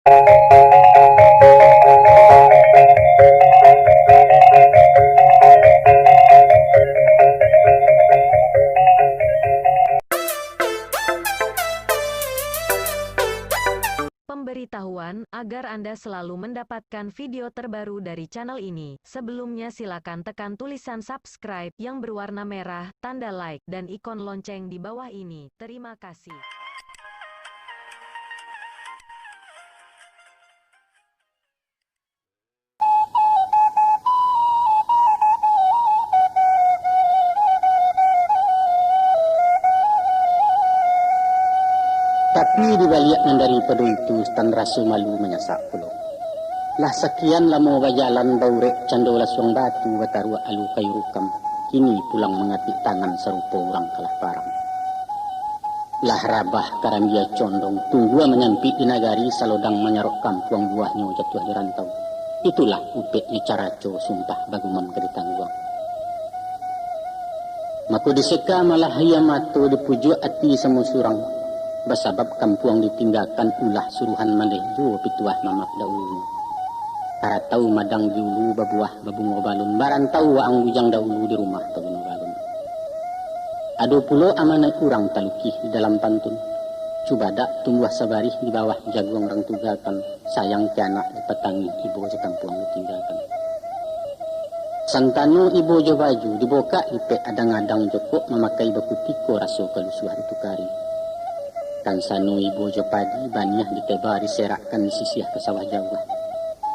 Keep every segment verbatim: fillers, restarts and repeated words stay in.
Pemberitahuan, agar Anda selalu mendapatkan video terbaru dari channel ini, sebelumnya silakan tekan tulisan subscribe yang berwarna merah, tanda like, dan ikon lonceng di bawah ini. Terima kasih. Tapi di baliak nan daripado itu, Sutan raso malu manyasak pulo. Lah sakian lamo bajalan baurek cando lasuang batu bataruak alu kayu rukam, kini pulang mangatik tangan sarupo urang kalah parang. Lah rabah karambia condong, tunggua manyampik di nagari, salodang manyarok kampuang, buahnyo jatuah di rantau. Itulah upeknyo caraco, sumpah bagumam ka ditangguang. Mako diseka malah aia mato, dipujuak ati samo surang, basabab kampuang ditinggakan, ulah suruhan mandeh juo pituah mamak daulunyo. Haratau madang di ulu, babuah babungo balun, marantau waang bujang daulu, di rumah taguno balun. Ado pulo amanaik urang talukih di dalam pantun, cubadak tumbuah sabarih, di bawah jaguang rang tugakan, sayang ka anak dipatangih, ibo jo kampuang ditinggakan. Santano ibo jo baju, dibokak lipek adang-adang, jokok mamakai bakutiko, raso kalusuah ditukari. Kansano ibo jo padi, baniah diteba, diserakkan, disisiah ka sawah jauah.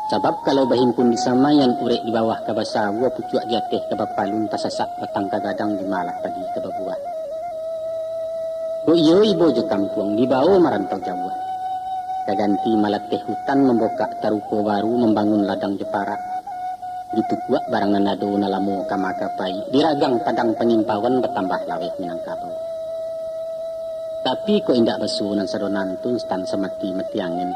Sabab kalau bahimpun di samaian, urek di bawah ka basawua, pucuak di ateh ka bapalun, tasasak batang ka gadang, di malah padi ka babuah. Kok iyo ibo jo kampuang, dibao marantau jauah. Ka ganti malateh hutan, mambokak taruko baru, mambangun ladang jo parak. Ditukuak barang nan ado, nan lamo kama ka pai, diragang padang pangimpauan, batambah laweh Minangkabau. Tapi kok indak baso nan sado nantun, Sutan samati mati angin.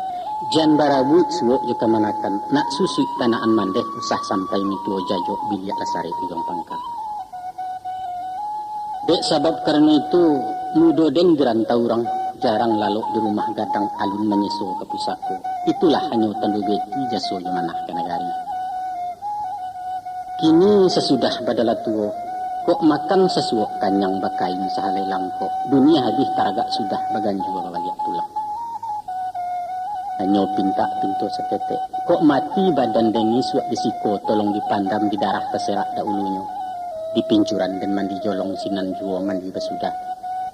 Jan barabuik suok jo kamanakan, nak susuik tanaan mandeh, usah sampai mituo jajok, biliak lah sarek ujuang pangka. Dek sabab karano itu, mudo den di rantau urang, jarang lalok di rumah gadang, alun manyeso ka pusako. Itulah hanyo tando beti, jaso jo manah ka nagari. Kini sasudah badala tuo, kok makan sasuok kanyang, bakain sahalai langkok, dunia habih taragak sudah, baganjua babaliak pulang. Hanyo pintak pinto saketek, kok mati badan den, isuak di siko tolong dipandam, di darah taserak daulunyo. Di pincuran den mandi jolong, sinan juo mandi basudah.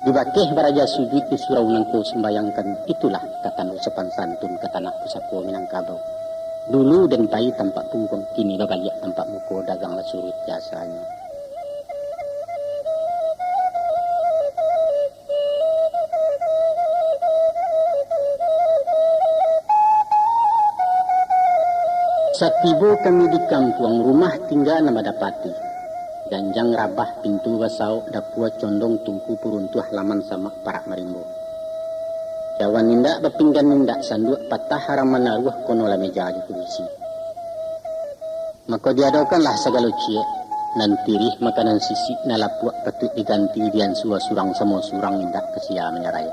Di bakeh baraja sujuik, di surau nangko sumbayangkan, itulah ka tando sopan santun ka tanah pusako Minangkabau. Dulu den pai tampak pungguang, kini babaliak tampak muko, daganglah suruik jasanyo. Satibo kami di kampuang, rumah tingga nan badapati. Janjang rabah, pintu basaok, dapua condong, tungku puruntuah, laman samak, parak marimbo. Cawan indak, bapinggan indak, sanduak patah, arang manaruah, kono lah meja jo kurisi. Mako diadokanlah sagalo ciek, nan tirih makanan sisik, nan lapuak patuik diganti, diansua surang samo surang, indak ka sia manyarai.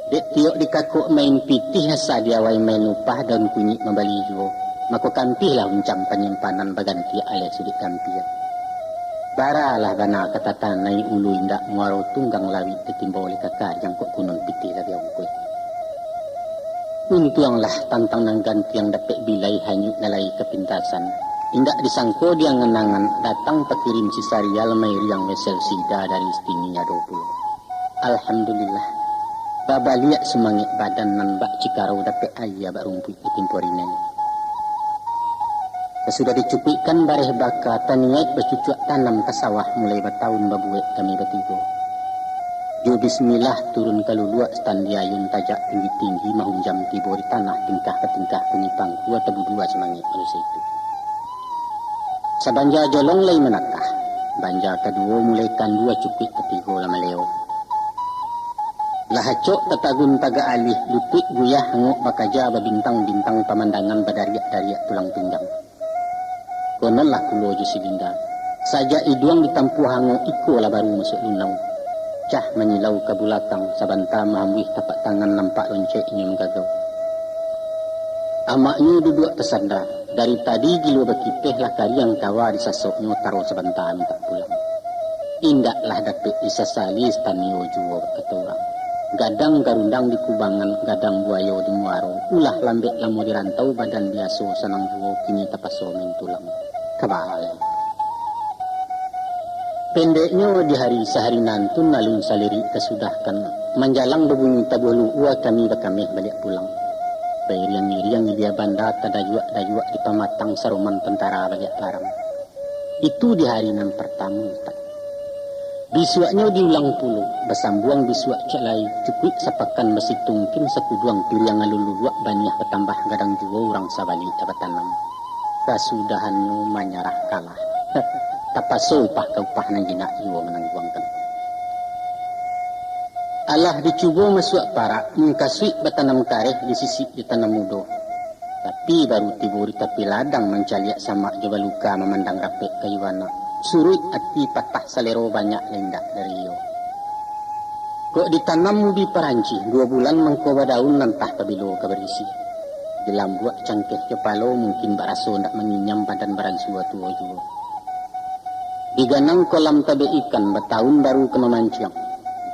Dek tiok dikakok main pitih, asa diawai main upah, daun kunyik mambali juo, mako kampihlah uncang panyimpanan, bagantiak aleh suduik kampia. Baralah bana ka tatanai, ulu indak muaro tunggang, lawik ditimboli kaka, jangkok kunun pitih labiah ungkuih. Untuanglah tantang nan gantiang, dapek bilai hanyuik nan lai kapintasan. Indak disangko di angan-angan, datang pakirim si Sarial, mairiang wesel sida dari Istini ado pulo. Alhamdulillah, babaliak sumangek badan, nan bak cikarau dapek aia, bak rumpuik ditimpo rinai. Sasudah dicukuikkan bareh baka, taniaik bacucuak tanam ka sawah, mulai bataun babuwek kami batigo. Jo bismillah turun ka luluak, Sutan di ayun tajak tinggi-tinggi, mahunjam tibo di tanah, tingkah ka tingkah kuni pangkua, tabudua sumangek manusia itu. Sabanja jolong lai manakah, banja kaduo mulai kandua, cukuik katigo lah maleo. Lah acok tatagun tagak alih, lutuik guyah angok bakaja, babintang-bintang pamandangan, badariak-dariak tulang pinggang. Kononlah pulo jo si Linda, sajak iduang ditampuah angok, iko lah baru masuak lunau. Cah manyilau ka bulakang, sabanta mahambuih tapak tangan, nampak loncek inyo manggagau. Amaknyo duduak tasanda. Dari tadi gilo bakipeh, lah kariang kawa di sasoknyo, taro sabanta mintak pulang. Indaklah dapek disasali, stan iyo juo, kato urang. Gadang garundang di kubangan, gadang buayo di muaro, ulah lambek lamo di rantau, badan biaso sanang juo, kini tapaso main tulang. Kabaa lai. Pendeknyo, di hari sahari nantun alun salirik tasudahkan. Manjalang babunyi tabuah luua, kami bakameh baliak pulang. Bairiang-iriang ilia banda, tadayuak-dayuak di pamatang, saroman tantara baliak parang. Itu di hari nan partamo, Tan. Bisuaknyo diulang pulo, basambuang bisuak ciek lai, cukuik sapakan basitungkin, sakuduang piriang alun luluak, baniah batambah, gadang juo urang sabali ka batanam. Kasudahannyo manyarah kalah. Tapaso upah ka upah, nan jinak juo manangguangkan. Alah dicubo masuak parak, mungkasuik batanam kareh, disisik ditanam mudo. Tapi baru tibo di tapi ladang, mancaliak samak jo baluka, mamandang rapek kayu anak. Suruik ati patah salero, banyak lah indak dari iyo. Kok ditanam ubi paranci, duo bulan mangko badaun, antah pabilo ka barisi. Dilambuak cangkeh kapalo, mungkin bak raso ndak manginyam, badan baransua tuo juo. Diganang kolam tabek ikan, bataun baru ka mamanciang.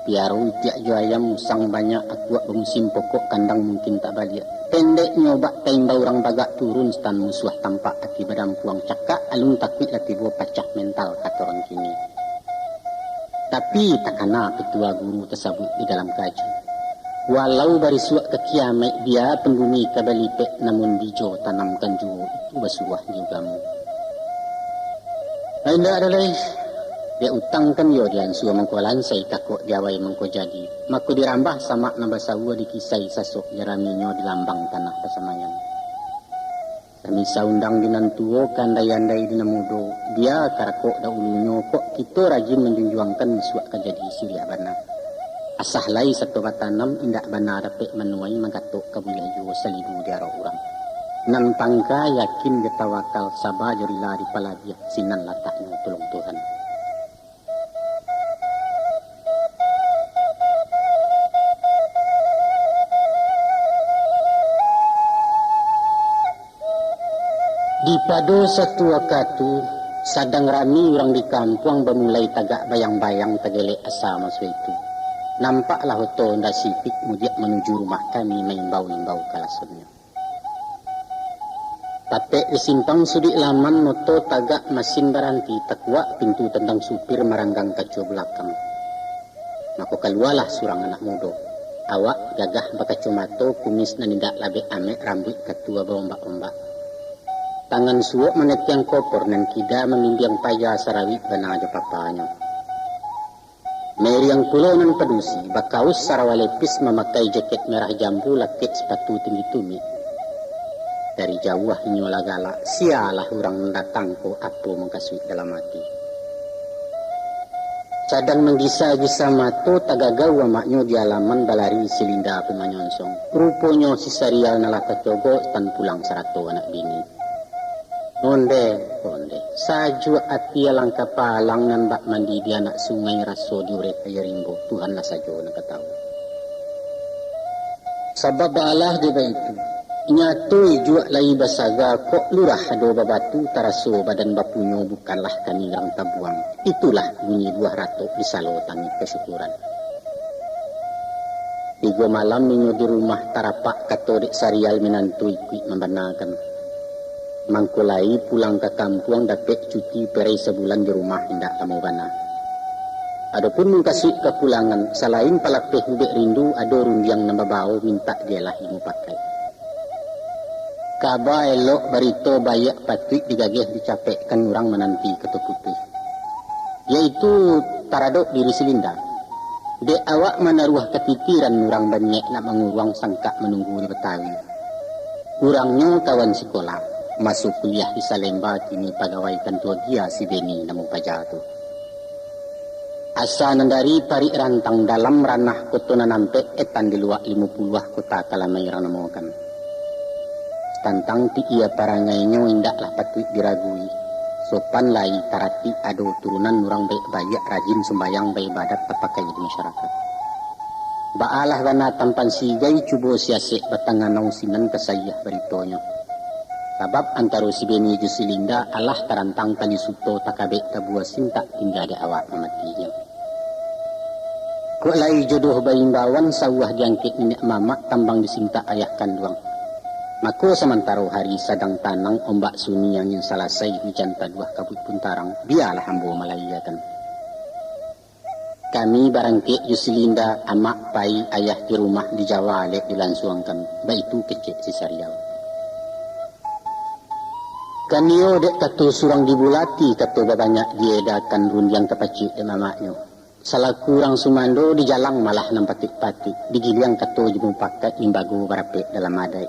Piaro itiak jo ayam, usang banyak, akuak bamusim, pokok kandang mungkin tak baliak. Pendeknyo, bak taimbau urang bagak turun, stan musuah tampak, ati badampuang, cakak alun takuik, lah tibo pacah mental, kato urang kini. Tapi takana pitua guru tasabuik di dalam kaji. Walau barisuak ka kiamaik, bia pun bumi ka balipek, namun bijo tanamkan juo, itu basuah di ugamu. Indak ado lai. Dek utang kan iyo diansua mangko lansai, kakok diawai mangko jadi. Mako dirambah samak nan basaua, dikisai sasok jaraminyo, dilambang tanah basamayan. Kami saundang di nan tuo, ka andai-andai di nan mudo. Bia karakok dahulunyo, kok kito rajin manjunjuangkan, bisuak ka jadi siriah bana. Asah lai sato batanam, indak bana dapek manuai, manggatok ka buliah juo, salidu di arok urang. Nan pangka yakin jo tawakal, saba jo rila dipalabiah, sinan lataknyo, tulung Tuhan. Di pado satu wakatu, sadang rami urang di kampuang, bamulai tagak bayang-bayang, tagelek asa maso itu. Nampaklah oto Honda Civic mudiak manuju rumah kami, maimbau-imbau kalasonnyo. Tapek di simpang suduik laman, moto tagak masin baranti, takuak pintu tandang supir, maranggang kaco balakang. Mako kalualah surang anak mudo. Awak gagah bakacomato, kumis nan indak labek amek, rambuik katua baombak-ombak. Tangan suok manetiang kopor, nan kida mambimbiang paja, sarawik bana jo papanyo. Mairiang pulo nan padusi, bakaus sarawa lepis, mamakai jakek merah jambu, lakek sipatu tinggi tumik. Dari jauah inyo lah galak, sialah urang nan datang ko, apo mangkasuik dalam ati. Sadang manggisa-gisa mato, tagagau amaknyo di alaman, balari si Linda pun manyonsong. Ruponyo si Sarial nan lah tacogok, stan pulang sarato anak bini. Onde, onde, sajuak ati alangkah palang, nan bak mandi di anak sungai, raso di ureh aia rimbo, Tuhanlah sajo nan ka tahu. Sabab baalah dek baitu, nyato ijuak lai basaga, kok lurah ado babatu, taraso badan bapunyo, bukanlah kami urang tabuang. Itulah bunyi buah ratok, di salo tangih kasyukuran. Tigo malam inyo di rumah, tarapak kato dek Sarial minantu, ikuik mambanakan. Mangko lai pulang ka kampuang, dapek cuti perai sabulan di rumah, indak lamo bana. Adopun mungkasuik kapulangan, salain palapeh ubek rindu, ado rundiang nan babao, mintak dialah imu pakai. Kaba elok, barito baiak, patuik digageh, dicapekkan urang, mananti kato putuih. Yaitu taradok diri si Linda. Dek awak manaruah katitiran, urang baniaik nak manguruang, sangkak manunggu di Batawi. Kurangnyo kawan sikolah, maso kuliah di Salemba, kini pagawai kantua gia si Beni namo paja tu. Asa nan dari parik rantang, dalam ranah koto nan ampek, etan di luak limo puluah, kota Kalamai urang namokan. Tantang pikia parangainyo indaklah patuik diragui. Sopan lai, taratik, ado turunan urang baiak-baiak, rajin sumbayang, baibadat, tapakai di masyarakat. Baalah bana tampan si Igai cubo siasek batanganau sinan ka saiah baritonyo. Sabab antaro si Beni jo si Linda alah tarantang tali suto takabek tabua sintak tingga dek awak mamatinyo. Kok lai jodoh baimbauan sauah diangkek niniak mamak tambang disintak ayah kanduang. Mako samantaro hari sadang tanang ombak sunyi angin salasai hujan taduah kabuik pun tarang, bialah ambo malaiakan. Kami barangkek jo si Linda, amak pai ayah di rumah di Jawa alek dilansuangkan, baitu kecek si Sarial. Kanio dek kato surang dibulati, kato babanyak diedakan rundiang kapacik dek mamaknyo. Salaku urang sumando dijalang malah nan patik-patik, digiliang kato jo mupakaik limbago barapek dalam adaik.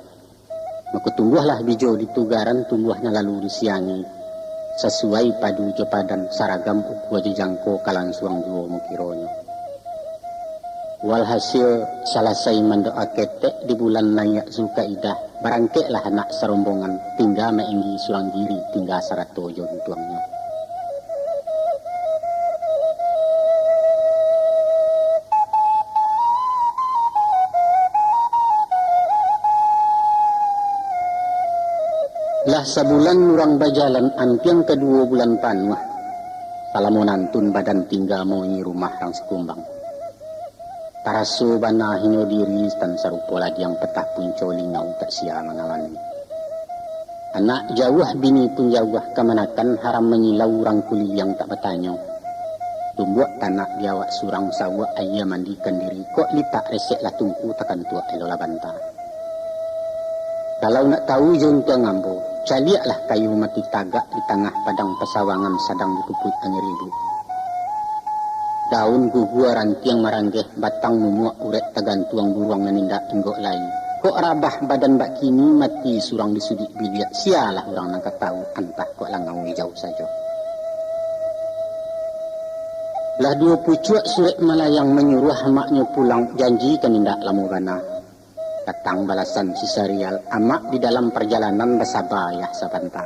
Mako tumbuahlah bijo di tugaran, tumbuahnya lalu di siangi, sasuai padu jo padan, saragam ukua jo jangko, ka lansuang juo mukironyo. Walhasil, salasai mandoa ketek di bulan naiak Zulkaidah, barangkeklah anak sarombongan, tingga mainggi surang diri, tingga sarato jo untuangnyo. Lah sabulan urang bajalan, ampiang kaduo bulan panuah. Salamo nantun badan tingga maunyi rumah rang sikumbang. Taraso bana hino diri, tan sarupo ladiang patah punco, lingau tak sia mangawani. Anak jauah, bini pun jauah, kamanakan haram manyilau, urang kuliliang tak batanyo. Tumbuak tanak di awak surang, sauak aia mandikan diri, kok litak resek lah tungku, takantuak elo lah banta. Kalau nak tahu jo untuang ambo, caliaklah kayu mati tagak di tangah padang pasawangan sadang dipupuik angin ribut. Daun gugua rantiang maranggeh, batang mumuak urek tagantuang, buruang nan indak inggok lai. Kok rabah badan bak kini, mati surang di suduik biliak, sialah urang nan ka tahu, antah kok langau ijau sajo. Lah duo pucuak surek malayang manyuruah amaknyo pulang, janji kan indak lamo bana. Datang balasan si Sarial, amak di dalam parjalanan, basaba ayah sabanta.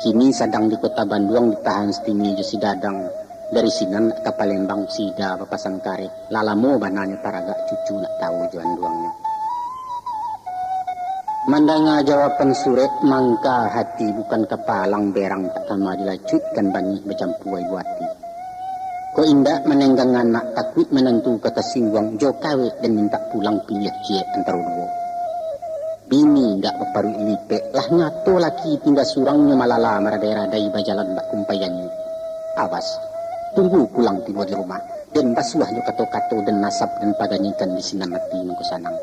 Kini sadang di Kota Banduang ditahan si Tini jo si Dadang, dari sinan nak ka Palembang sida bapasan kareh, lah lamo bana nyo taragak cucu nak tahu jo anduangnyo. Mandanga jawaban surek, mangka hati bukan kapalang, berang tak tama dilacuikkan, bangih bacampua ibo ati. Kok indak manenggang anak, takuik manantu ka tasingguang, jo kawek den mintak pulang, piliah ciek antaro duo. Bini indak baparuik lipek, lah nyato laki tingga surang, nyo malala maradai-radai bajalan bak kumpaiannyo. Awas, tunggu pulang tibo di rumah, den basuah jo kato-kato, den nasab den paganyikan, di sinan ati mangko sanang.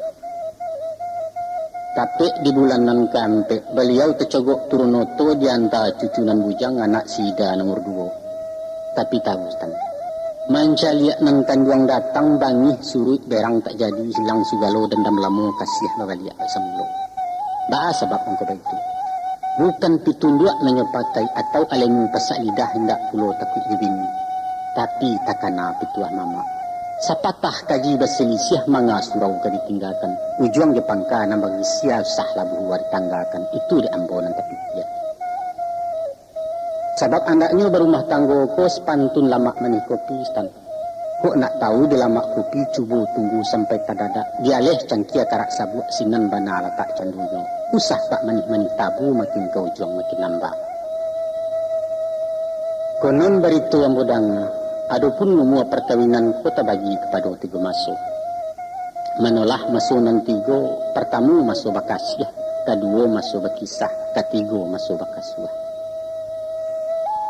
Tapek di bulan nan kaampek, baliau tacogok turun oto, dianta cucu nan bujang, anak sida nomor duo. Tapi tahu, Tan, mancaliak nan kanduang datang, bangih suruik berang tak jadi, hilang sugalo dandam lamo, kasiah babaliak bak samulo. Baa sabab mangko baitu? Bukan pitunduak nan nyo pakai, atau alemu pasak lidah, indak pulo takuik dibini. Tapi takana pituah mamak. Sapatah kaji basilisiah, manga surau ka ditinggakan. Ujuang jo pangka nan bagisia, usah labuah ditanggakan. Itu dek ambo nan tapikia. Sabab andaknyo barumah tanggo ko, sapantun lamak manih kopi, Tan. Kok nak tahu di lamak kopi, cubo tunggu sampai tadadak. Dialeh cangkia karak sabuak, sinan bana latak candunyo. Usah bak manih-manih tabu, makin ka ujuang makin lambak. Konon barito ambo danga, adopun umua parkawinan ko tabagi kapado tigo maso. Manolah maso nan tigo, partamo maso bakasiah, kaduo maso bakisah, katigo maso bakasuah.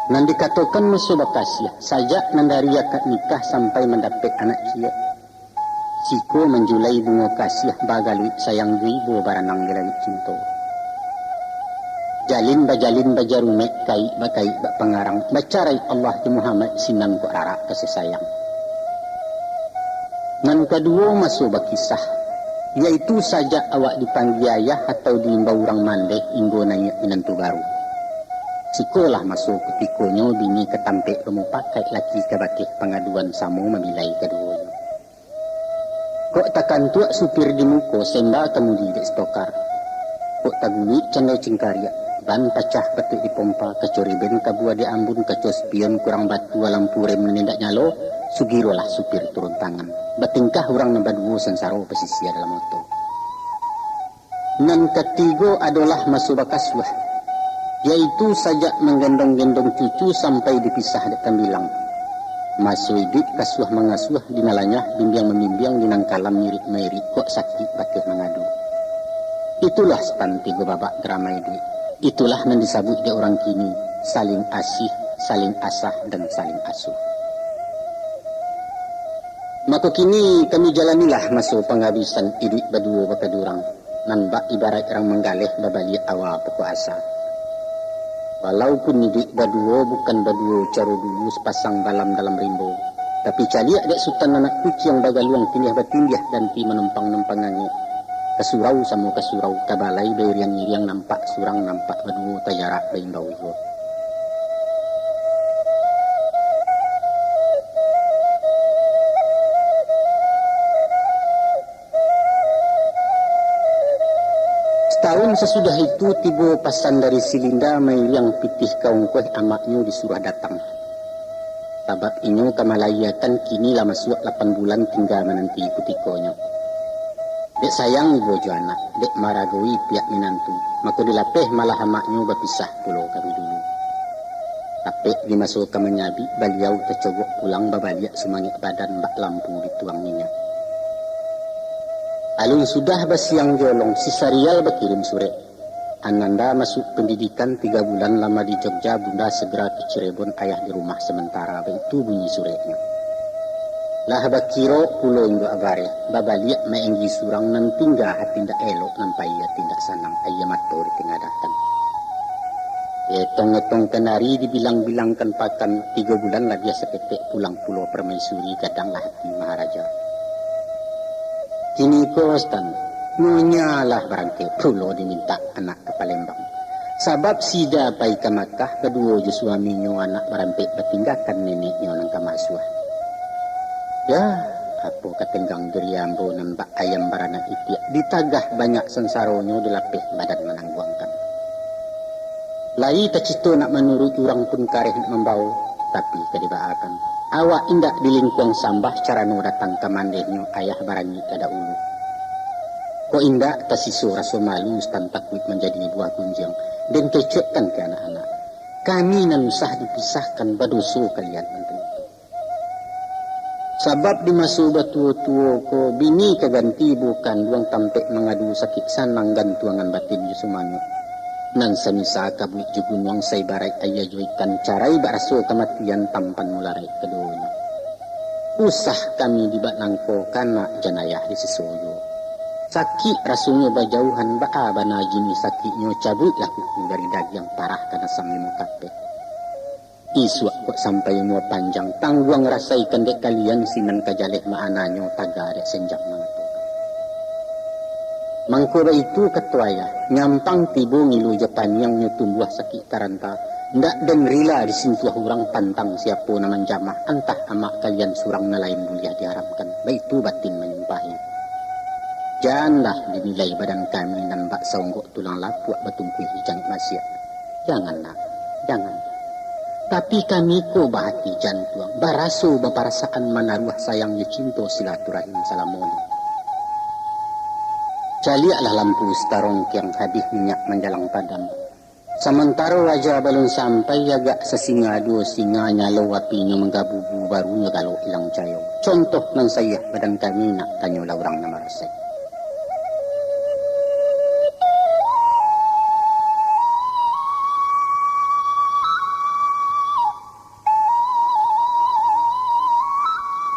Nan dikatokan maso bakasiah, sajak nan dari akad nikah sampai mandapek anak ciek. Siko manjulai bungo kasiah, bagaluik sayang, jo ibo baranang di lauik cinto. Jalin bajalin bajarumek, kaik bakaik bak pangarang, bacarai Allah jo Muhammad, sinan kok rarak kasih sayang. Nan kaduo maso bakisah, yaitu sajak awak dipanggia ayah atau diimbau urang mandeh, inggo naiak minantu baru. Sikolah maso kutikonyo bini ka tampek bamupakaik, laki ka bakeh pangaduan, samo mamilai kaduonyo. Kok takantuak supir di muko, semba kamudi dek stokar. Kok taguluik cando cingkariak, ban pacah patuik di pompa, kaco riben kabua di ambun, kaco spion kurang batu, lampu rem nan indak nyalo, Sugirolah supir turun tangan. Batingkah urang nan baduo sansaro basisia dalam oto. Nan katigo adolah maso bakasuah, yaitu sajak manggendong-gendong cucu sampai dipisah dek tambilang. Maso iduik kasuah mangasuah, di nan lanyah bimbiang-mambimbiang, di nan kalam mirik-mairik, kok sakik pateh mangadu. Itulah stan tigo babak drama iduik. Itulah nan disabuik dek urang kini, saling asih, saling asah, dan saling asuh. Mako kini kami jalanilah maso pangabisan iduik baduo bakadurang, nan bak ibaraik urang manggaleh babaliak awa pokok asa. Walaupun iduik baduo bukan baduo caro dulu sapasang balam dalam rimbo, tapi caliak dek sutan anak kuciang bagaluang tindiah-batindiah dan pi manumpang-numpang angek. Ka surau samo ka surau, ka balai bairiang-iriang, nampak surang, nampak baduo, tajarak baimbau juo. Satahun sasudah itu, tibo pasan dari si Linda mairiang pitih ka ungkuih amaknyo disuruah datang. Sabab inyo ka malahiakan kini lah masuak lapan bulan tingga mananti kutikonyo. Dek sayang ibo jo anak, dek maragoi piak minantu, mako dilapeh malah amaknyo bapisah pulo kami dulu. Tapek di maso ka manyabik, baliau tacogok pulang babaliak sumangek badan bak lampu dituang minyak. Alun sudah basiang jolong, si Sarial bakirim surek. Ananda masuak pandidikan tiga bulan lama di Jogja, bunda sagara ka Cirebon, ayah di rumah samantara, baitu bunyi sureknyo. Lah bakiro pulo induak bareh, babaliak maenggi surang, nan tingga hati ndak elok, nan pai hati ndak sanang, aia mato ditingadakan. Etong-etong kanari dibilang-bilangkan pakan, tigo bulan labiah saketek pulang pulo parmaisuri, gadanglah hati Maharaja. Kini ko, Stan, nyonya lah barangkek pulo dimintak anak ka Palembang. Sabab sida pai ka Makkah, kaduo jo suaminyo anak barampek batinggakan neneknyo nan ka maasuah. Yah, apo ka tenggang diri ambo nan bak ayam baranak itiak, ditagah banyak sansaronyo, dilapeh badan manangguangkan. Lai tacito nak manuruik urang pun kareh nak mambao, tapi ka dibaakan. Awak indak dilingkuang sambah, carano datang ka mandehnyo ayah barangik ka daulu. Kok indak tasiso raso malu, Stan, takuik manjadi buah gunjiang, den kecekkan ka anak-anak. Kami nan usah dipisahkan, badoso kalian nan tu. Sabab di maso batuo-tuo ko, bini ka ganti ibu kanduang, tampek mangadu sakik sanang, gantuangan batin jo sumangek. Nan samisa kabuik jo gunuang, saibaraik aia jo ikan, carai bak raso kamatian, tampan mularaik kaduonyo. Usah kami di bak nangko, kanak jan ayah di siso juo. Sakik rasonyo bajauhan, baa bana jinih sakiknyo, cabuiklah kuku dari dagiang, parah ka nasang limo kapek. Isuak kok sampai umua panjang, tangguang rasaikan dek kalian, sinan ka jaleh maananyo, taga dek senjak mangatokan. Mangko baitu kato ayah, nyampang tibo ngilu jo paniang, nyo tumbuah sakik taranta, ndak den rila disintuah urang, pantang siapo nan manjamah, antah amak kalian surang nan lain buliah diharamkan, baitu batin manyumpahi. Janlah dinilai badan kami nan bak saonggok tulang lapuak, batungkuih di jangik masiak. Jangan, nak, jangan. Tapi kami ko bahati jantuang, baraso baparasaan, manaruah sayang jo cinto, silaturahim salamonyo. Caliaklah lampu satarongkiang, habih minyak manjalang padam. Samantaro aja balun sampai, agak sasinga duo singa, nyalo apinyo manggabubu, barunyo galok ilang cayo. Contoh nan saiah badan kami, nak, tanyolah urang nan marasai.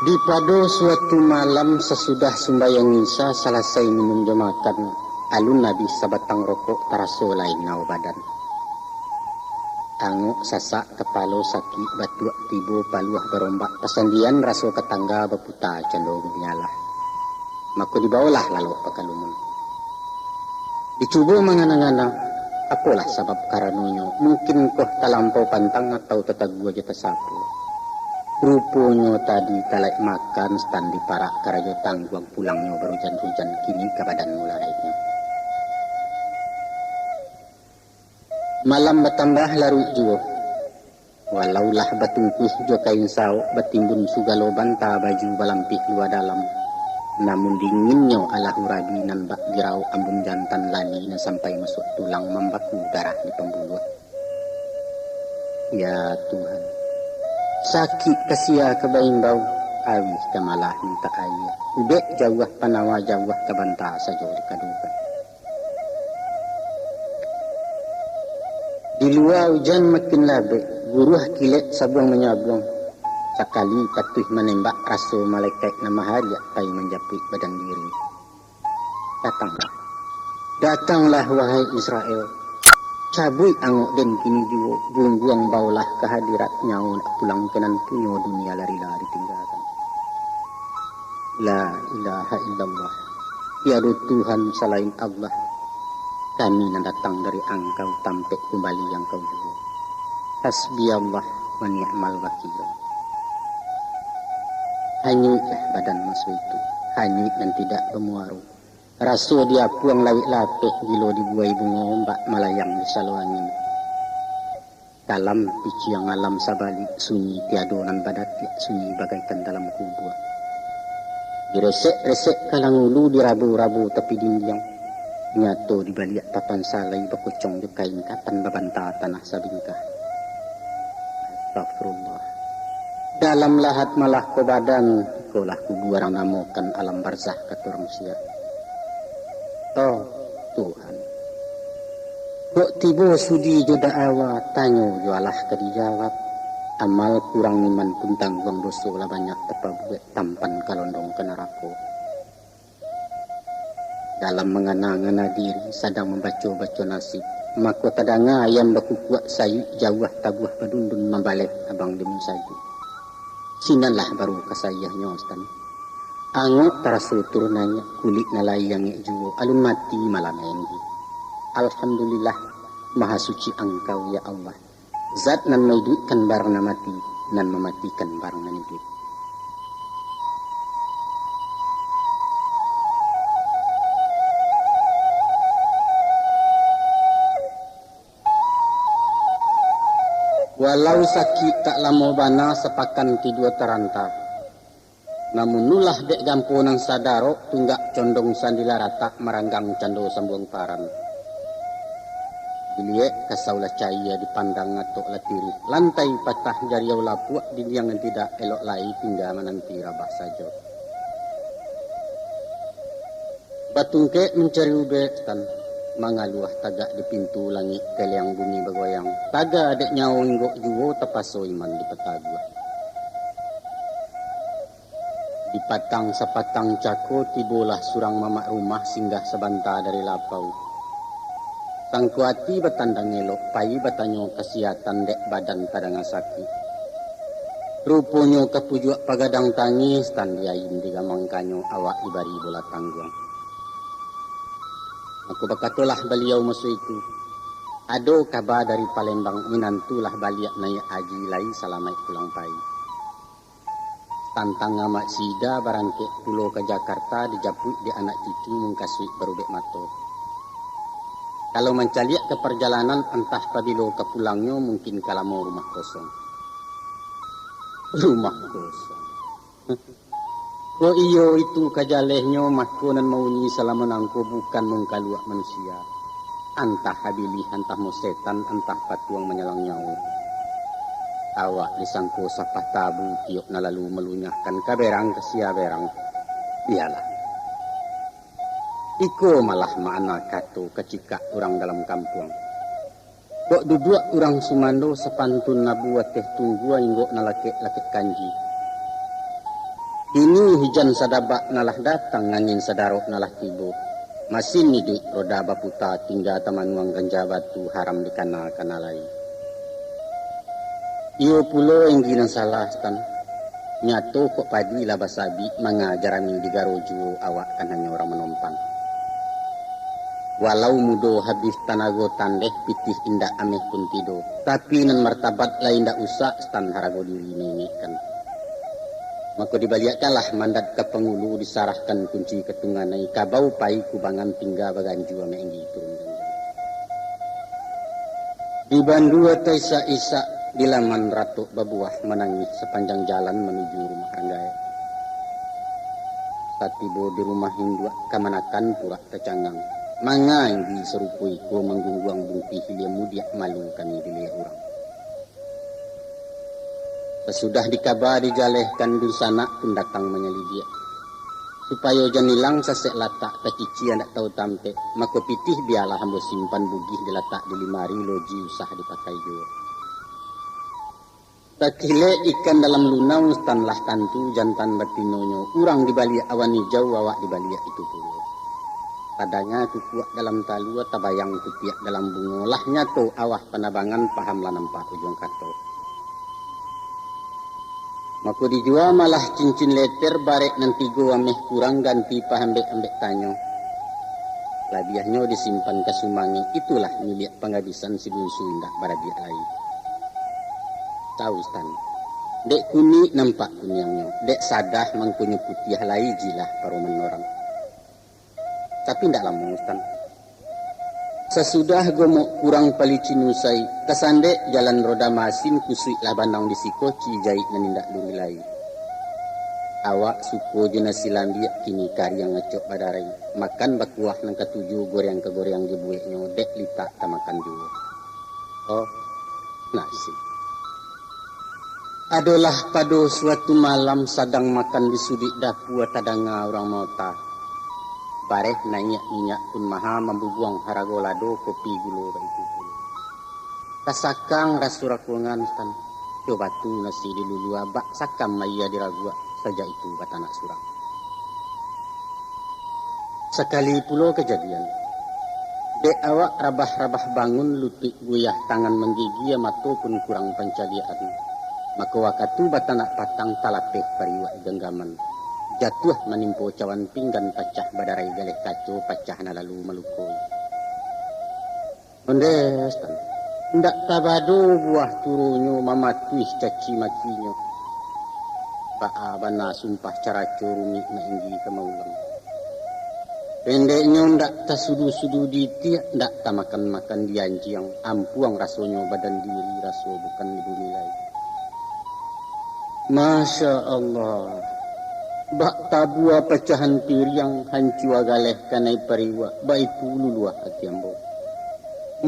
Di pado suatu malam, sasudah sumbayang Isya, salasai minum jo makan, alun abih sabatang rokok, taraso lai nao badan. Angok, sasak, kapalo sakik, batuak tibo, paluah barombak, pasandian raso ka tangga, baputa cando gumbialah. Mako dibawolah lalok bakalumun. Dicubo mangana-ngana, apolah sabab karanonyo, mungkin koh talampau pantang atau tatagua jo tasapo. Ruponyo tadi talaik makan, Stan, diparak karajo tangguang, pulangnyo barujan-rujan, kini ka badan mularaiknyo. Malam batambah laruik juo. Walaulah batungkuih jo kain saok, batimbun sagalo banta baju balampih lua dalam, namun dinginnyo alah urabi nan bak diraok ambun jantan lali nan sampai masuak tulang mambaku darah di pambuluah. Ya Tuhan, sakik ka sia ka baimbau, awih ka malah mintak aia. Ubek jauah panawa jauah ka banta sajo dikadokan. Di lua ujan makin labek, guruah kilek sabuang manyabuang. Sakali patuih manembak, raso malekaik nan mahariak pai manjapuik badan diri. Datanglah, datanglah, wahai Israel. Cabuik angok den kini juo, buang-buang baolah ka hadirat, nyawo nak pulang ka nan punyo, dunia lari-lari tinggakan. La ilaha illallah. Tiado Tuhan salain Allah. Kami nan datang dari Angkau, tampek kumbali Angkau juo. Hasbiyallah wa ni'mal wakil. Hanyuiklah badan maso itu, hanyuik nan tidak bamuaro. Raso diapuang lawik lapeh, gilo dibuai bungo ombak, malayang di salo angin. Kalam piciang alam sabalik, sunyi tiado nan badatiak, sunyi bagaikan dalam kubua. Diresek-resek kalang ulu, dirabo-rabo tapi dindiang. Nyato dibaliak papan salai, bakocong jo kain kapan, babanta tanah sabingkah. Astagfirullah. Dalam lahat malah ko badan, ikolah kubua urang namokan alam barzah, kato urang siak. Oh, Tuhan. Kok tibo sudi jo da'awa, tanyo jo alah ka dijawab. Amal kurang iman pun tangguang, doso lah banyak tapabuek, tampan kalondong ka narako. Dalam mangana-ngana diri, sadang mambaco-baco nasib, mako tadanga ayam bakukuak sayuik, jauah tabuah badundun, mambaleh abang demi sajo. Sinanlah baru kasaiahnyo, Stan. Angok taraso turun naiak, kulik nan lai angek juo, alun mati malah maenggi. Alhamdulillah, Maha Suci Angkau, ya Allah. Zat nan maiduikkan barang nan mati, nan mamatikan barang nan iduik. Walau sakik tak lamo bana, sapakan tidua taranta. Namun ulah dek gampo nan sadarok, tunggak condong sandila ratak, maranggang cando sambuang paran. Diliek kasau lah caia, dipandang atok lah tirih, lantai patah jariau lapuak, dindiang nan tidak elok lai, tingga mananti rabah sajo. Batungkek mancari ubek, Tan, mangaluah tagak di pintu langik, keliang bumi bagoyang, taga dek nyawo inggok juo, tapaso iman dipataguah. Di patang sapatang cako, tibolah surang mamak rumah, singgah sabanta dari lapau. Sangko ati batandang elok, pai batanyo kasihatan, dek badan tadanga sakik. Ruponyo kapujuak pagadang tangih, Tan, diain digamangkannyo, awak dibari bola tangguang. Mako bakatolah baliau maso itu, "Ado kaba dari Palembang, minantu lah baliak naiak aji, lai salamaik pulang pai." Tantang amak sida barangkek pulo ka Jakarta, dijapuik dek anak cucu mungkasuik barubek mato. Kalau mancaliak ka parjalanan, antah pabilo ka pulangnyo, mungkin ka lamo rumah kosong. Rumah kosong. Kok iyo itu ka jalehnyo, mako nan mauni salamo nangko bukan mungkaluak manusia. Antah abilih, antah mo setan, antah patuang manyalang nyawo. Awak disangko sapah tabu, tiok nan lalu malunyahkan ka berang ka sia berang. Bialah. Iko malah makna kato kacikak urang dalam kampuang. Kok duduak urang sumando, sapantun labu ateh tunggua, inggok nan lakek-lakek kanji. Kini hujan sadabak nan lah datang, angin sadarok nan lah tibo. Masin iduik roda baputa, tingga tamanuang ganja batu, haram dikana-kana lai. Iyo pulo enggi nan salah, Tan. Nyato kok padi lah basabik, manga jarami digaro juo, awak kan hanyo urang manompang. Walau mudo habih tanago tandeh, pitih indak ameh pun tido, tapi nan martabat lai indak usah, Tan, harago diri maingekkan. Mako dibaliakkanlah mandat ka pangulu, disarahkan kunci ka tunganai, kabau pai kubangan, tingga baganjua maenggi turun janjang. Di bandua taisak-isak, Di laman ratok babuah manangih sapanjang jalan manuju rumah Ranggaek. Satibo di rumah induak kamanakan purak tacangang. Manga Enggi sarupo iko manggungguang bungkuih hilia mudiak malu kami diliek urang. Sasudah dikaba dijalehkan dunsanak pun datang manyalidiak. Supayo jan ilang sasek latak tacici andak tau tampek, mako pitih bialah ambo simpan bugih dilatak di limari loji usah dipakai juo. Takilek ikan dalam lunau tan lah tantu jantan batinonyo, urang di baliak awan ijau awak di baliak itu pulo. Tadanga kukuak dalam talua, tabayang kupiak dalam bungo, lah nyato awah panabangan, pahamlah nampak ujuang kato. Mako dijua malah cincin leter barek nan tigo ameh kurang ganti pahambek-ambek tanyo. Labiahnyo disimpan ka sumangek, itulah miliak pangabisan si bunsu indak baradiak lai. Tau, Stan. Dek kunik nampak kuniangnyo, dek sadah mangkonyo putiah lai jilah paroman urang. Tapi ndak lamo, Stan. Sasudah gomok kurang palicin usai, tasandek jalan roda masin, kusuiklah banang di siko, cijaik nan indak luri lai. Awak suko jo nasi lambiak, kini kariang acok badarai. Makan bakuah nan katuju, goreang ka goreang dibueknyo, dek litak tamakan juo. Oh, nasi. Adolah pado suatu malam sadang makan di suduik dapua, tadanga urang maota. Bareh naiak minyak pun maha, mambubuang harago lado, kopi gulo baitu pulo. Tasakang raso rakuangan, Stan. Coba tu nasi dilulua, bak sakam aia diraguak, sajak itu batanak surang. Sakali pulo kajadian. Dek awak rabah-rabah bangun, lutuik guyah tangan manggigia, mato pun kurang pancaliakan. Mako wakatu batanak patang, talapeh pariuak ganggaman. Jatuah manimpo cawan pinggan, pacah badarai galeh kaco, pacah nan lalu malukoi. Onde, Stan. Ndak tabado buah turunyo mamatuih caci makinyo. Baa bana sumpah caraco rumik Mak Enggi ka maulang. Pendeknyo, ndak tasudu-sudu di itiak, ndak tamakan-makan di anjiang, ampuang rasonyo badan diri, raso bukan di bumi lai. Masya Allah, bak tabua pacahan piriang, hancua galeh kanai pariuak, baitu luluah ati ambo.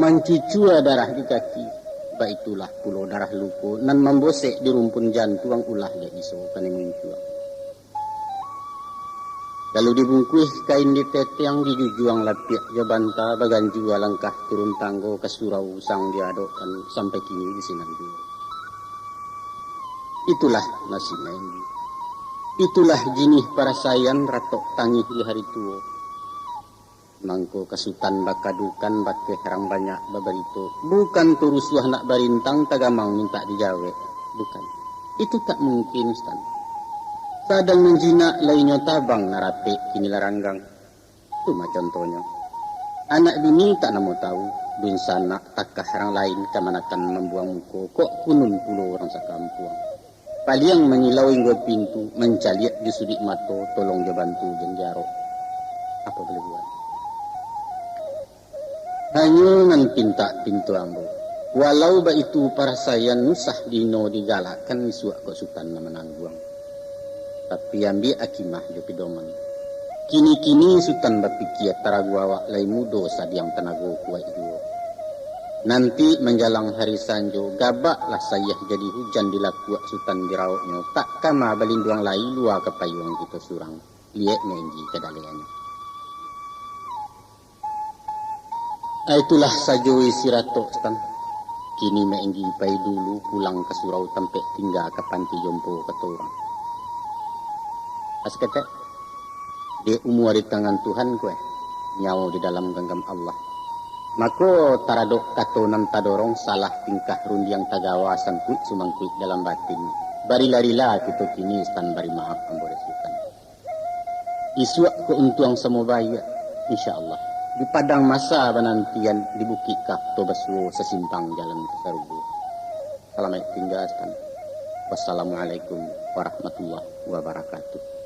Mancucua darah di kaki, baitulah pulo darah luko nan mambosek di rumpun jantuang, ulah dek iso kanai muncuang. Lalu dibungkuih kain di tetiang, dijujuang lapiak jo banta, baganjua langkah turun tanggo ka surau usang diadokkan, sampai kini di sinan juo. Itulah nasib Mak Enggi. Itulah jinih parasaian ratok tangih di hari tuo. Mangko ka Sutan bakadukan, bakeh rang banyak babarito. Bukan tu rusuah nak barintang, tagamang mintak dijawek. Bukan. Itu tak mungkin, Stan. Sadang nan jinak lainyo tabang, nan rapek kini lah ranggang. Tu mah contohnyo. Anak bini tak namo tahu, dunsanak takah rang lain kamanakan mambuang muko, kok kunun pulo urang sakampuang. Paliang manyilau inggo pintu, mancaliak di suduik mato, tolong jo bantu jan jarok. Apo boleh buat? Hanyo nan pintak pintu ambo. Walau baitu parasaian, usah dihino digalakkan, isuak kok Sutan nan manangguang. Tapi ambiak akimah jo pidoman. Kini-kini Sutan bapikia, tarago awak lai mudo, sadiang tanago kuaik juo. Nanti manjalang hari sanjo, gabaklah sayah jadi hujan, dilakuak Sutan diraoknyo, tak kama balinduang lai, lua ka payuang kito surang, liek Mak Enggi kadaleannyo. Ah, itulah sajo isi ratok, Stan. Kini Mak Enggi pai dulu pulang ka surau tampek tingga ka panti jompo, kato urang. Asketek, dek umua di tangan Tuhan ko, eh, nyawo di dalam ganggam Allah. Mako, taradok kato nan tadorong, salah tingkah rundiang tagawa, sangkuik sumangkuik dalam batin. Barila-rila kito kini, Stan, bari maaf ambo dek Sutan. Isuak kok untuang samo baiak, insya Allah. Di padang masa banantian, di bukik Kah to basuo, sasimpang jalan ka sarugo. Salamaik tingga, Stan. Wassalamualaikum warahmatullahi wabarakatuh.